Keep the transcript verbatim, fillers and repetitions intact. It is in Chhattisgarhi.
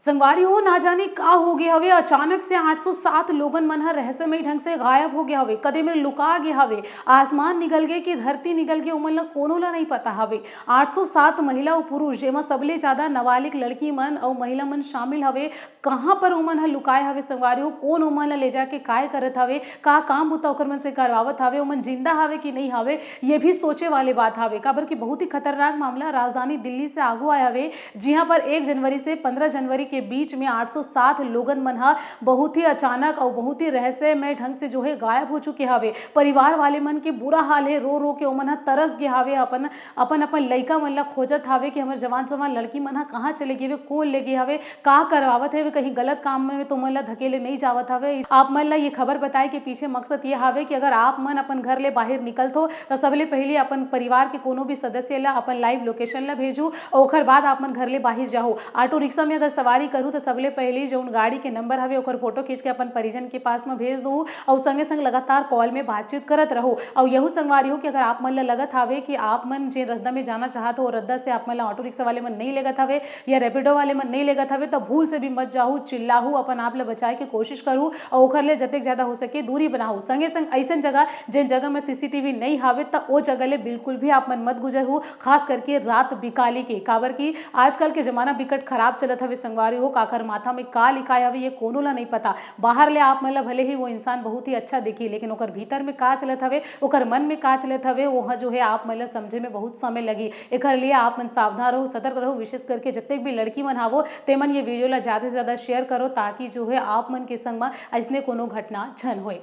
संगवारी हो, ना जाने का हो गया हवे, अचानक से आठ सौ सात लोगन मन ह रहस्यमय ढंग से गायब हो गया हवे, कदे मेर लुका गया हवे, आसमान निकल गए कि धरती निकल गए, ओमन ला कोनो ला नहीं पता हवे। आठ सौ सात महिला अउ पुरुष, जेमा सबले ज्यादा नाबालिग लड़की मन अउ महिला मन शामिल हवे, कहाँ पर ओमन ह लुकाए हवे संगवारी हो, कोन ओमन ला ले जाके काय करत हवे, का काम बुता ओकर मन से करवावत हवे, ओमन जिंदा हवे कि नहीं हवे, ये भी सोचे वाले बात हवे, काबर कि बहुत ही खतरनाक मामला राजधानी दिल्ली से आगू आए हवे, जिहां पर एक जनवरी से पन्द्रह जनवरी के बीच में आठ सौ सात लोगन मन ह बहुत ही अचानक अउ बहुत ही रहस्यमय ढंग से जो है गायब हो चुके हवे। परिवार वाले मन के बुरा हाल है, रो रो के ओमन ह तरस गे हवे, अपन अपन अपन लइका मन ला खोजत हवे कि हमर जवान जवान लड़की मन ह कहाँ चले गे हवे, कोन ले गे हवे, का करवावत हवे, कहीं गलत काम में तो मन ला धकेले नहीं जावत हवे। आप मन ला ये खबर बताए के पीछे मकसद ये हवे कि अगर आप मन अपन घर ले बाहर निकलथो, त सबले पहले अपन परिवार के कोनो भी सदस्य ला अपन लाइव लोकेशन ला भेजू, और ओकर बाद आप मन घर ले बाहर जाहू। ऑटो रिक्शा में अगर सवारी करू, त सबले पहले जौन गाड़ी के नंबर हवे, ओकर फोटो खींच के अपन परिजन के पास में भेज दू, और संगे संग लगातार कॉल में बातचीत करत रहू। और यहू संगवारी हो कि अगर आप मन ला लगत हवे कि आप मन जे रद्दा में जाना चाहत हो, रद्दा से आप मन ला ऑटो रिक्शा वाले मन नहीं लेगत हवे, या रैपिडो वाले मन नहीं लेगत हवे, त भूल से भी मत जाहू, चिल्लाहू, अपन आप ला बचाए के कोशिश करू, और ओखर ले जतेक ज्यादा हो सके दूरी बनाहू। संगे संग ऐसन जगह, जेन जगह में सीसीटीवी नहीं हवे, त ओ जगह ले बिल्कुल भी आप मन मत गुजरहू, खास करके रात बिकाली के, काबर कि आजकल के जमाना बिकट खराब चलत हवे संगवारी हो, काकर माथा में का लिखाए हवे, ये कोनो ला नहीं पता। बाहर ले आप मन ला भले ही वो इंसान बहुत ही अच्छा दिखी, लेकिन ओकर भीतर में का चलत हवे, ओकर मन में का चलत हवे, वो ह जो है आप मन ला समझे में बहुत समय लगी। एकर लिए आप मन सावधान रहू, सतर्क रहू, विशेष करके जतेक भी लड़की मन हावो, ते मन ये वीडियो ला ज्यादा से ज्यादा शेयर करो, ताकि जो है आप मन के संग में ऐसने कोनो घटना झन होए।